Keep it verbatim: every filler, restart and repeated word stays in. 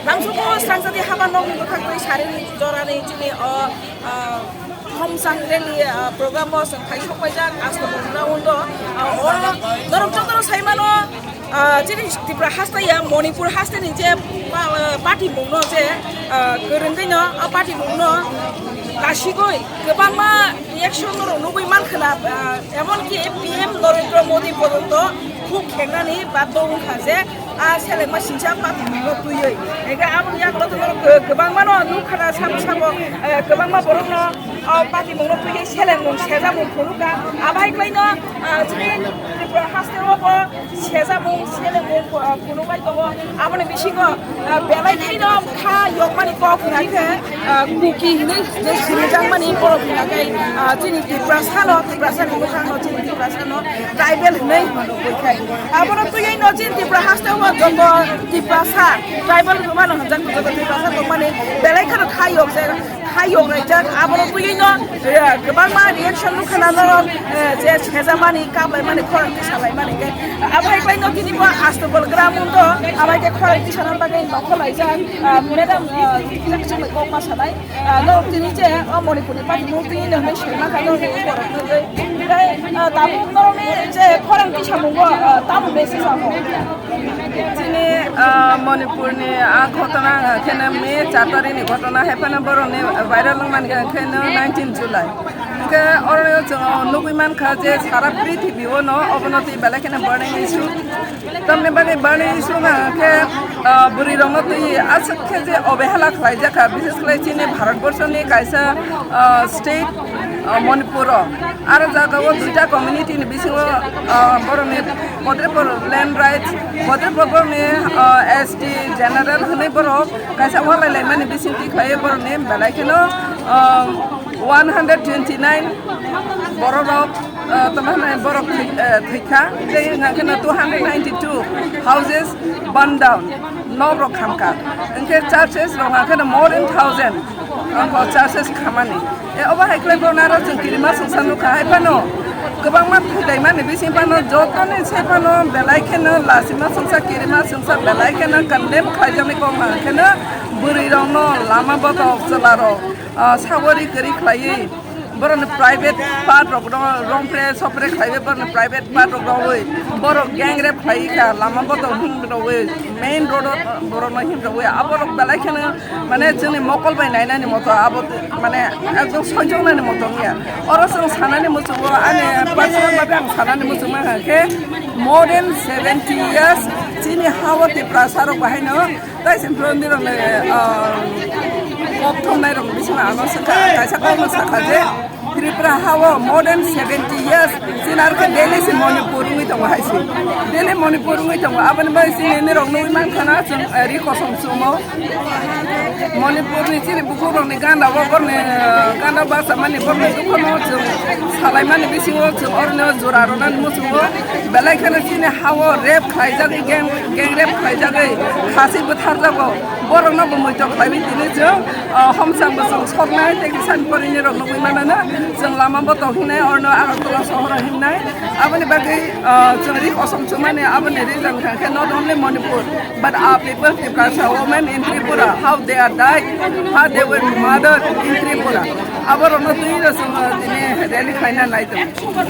Tamsuko srangsa di haba nokni bwkhak twi sarini jorani chini o, ah, Homsang rally, ah, program o chwng khai sokpaijak Astabol ground o. Ah, oro norok jotono sai mano, ah, chini Tripura haste ya Manipur haste ni je pa-, ah, party mungno je, ah, kwrwngwi no, ah, party mungno kasigwi kwbangma reaction norok nugwi mankha na, ah, emon ki P M Narendra Modi porjonto khuk khengnani baddo wngkha je, ah, selengma singsa party mungno twiwi. Ega aboni yagulo to norok kwbangma no nukha na sabo sabo, eh, kwbangma borok no, ah, party mungno twiwi selengmung sejamung phunukha. Abai khlaino, ah, chini Tripura haste o bo sejamung selengmung, ah, phunukbai tongo. Aboni bisingo, ah, belai khaino kha yokmani kok hwnai khe, ah, Kuki hinwi je sinijakmani borok hwnka khe, ah, chini Tiprasa no, Tiprasa ni bwkhak no, chini Tiprasa no tribal hinwi hwnwi khai. Abono twiwi no chini Tripura haste o joto Tiprasa tribal hwnmano hwnjak joto Tiprasa tongmani belai kheno kha yokjak. Hai yokraijak, abono twiwi no, eh, kwbangma reaction nukha na norok, eh, je sejamani, kaplaimani, khorang tisalaimani khe. Abo hai khlaino tini bo Astabol ground o, abai khe khorang tisana bagwi nokhorlaijak, ah, madam, ah, kisa kisa bai kok ma sanai, ah, norok tini je o Manipurni party mung twiwi no hinwi saimankha norokni borok nugwi. Tei, ah, tabuk norokni je khorang tisamungo, ah, tamo message amo? Chini, ah, Manipurni a ghotona hwnkha khe no May char tarikni ghotona, hai phano borokni viral wngmani hwnkha khe no nineteen July. Hwnkhe oro chwng nugwi mankha je sara prithibi o no obono twi belai kheno burning issue. Tamni bagwi burning issue hwnkha khe, ah, bwrwi rokno twi aswk khe je obehela khlaijakha, bises khlai chini Bharat borso ni kaisa, ah, state, ah, Manipur o. Aro jaga o duita community ni bisingo, ah, borokni Bodrepur land rights, Bodrepur borokni, ah, S T general hwnwi borok kaisa walai laimani bisingtwi khlaiwi borokni belai kheno, ah, one hundred twenty nine borok rok, ah, tamo hwnwi borok thwi-, ah, thwikha, tei hwnka kheno two hundred ninety two houses burned down. Nok rok khamkha, hwnkhe churches rok hwnkhe more than thousand, ang bo churches khamani. E, obo hai khlai bo naro chwng kirima songsa nukha hai phano, kwbangma thwilaimani bising phano, jotoni se phano belai kheno lasima songsa, kirima songsa belai kheno condemn khlaijaknai kok hwnkhe no bwrwi rokno lama botok chwla rok, ah, sagori kwrwi khlaiwi. Borokni private part rok no rompre sopre khlaiwi, borokni private part rok rogwi, borok gang rape khlai kha, lama botok him rogwi, main road o borokno him rogwi, aborok belai kheno mane chwngni mokol bai nainani moto abo mane ekdom sojoknani moto wngya. Oro chwng sanani muchungo ani personal bagwi ang sanani muchungma hwnkha khe more than seventy years chini ha o Tiprasa rok bahaino tai sempro nirok le, ah, kok thumnai rok bisingo ano sakha, kaisa kokno sakha je Tripura ha o more than seventy years chini aro khe Delhi se Manipur wngwi tongo hai se. Delhi Manipur wngwi tongo, aboni bagwi chini nirok nugwi mankha na chwng, eh, ri kosom chumo. Manipur ni chini bukhuk rok ni ganda o borni, eh, ganda basa mani borni dukha no chwng salai mani bisingo chwng oroni o jora rwna muchungo belai kheno chini ha o rape khlaijagwi gang, gang rape khlaijagwi khasi bwtharjago. Borokno bo muitok khlaiwi tini chwng, ah, homsang bwswng soknai tei kisa porini rok nugwi manano chwng lama botok hinai orno Agartala sohoro hinai. Aboni bagwi, ah, chwng ri kosom chumani aboni reason kha khe not only Manipur but our people Tiprasa women in Tripura, how they are died, how they were murdered in Tripura. Aborokno twi rw chwng, ah, tini rally khlaina nai tongo.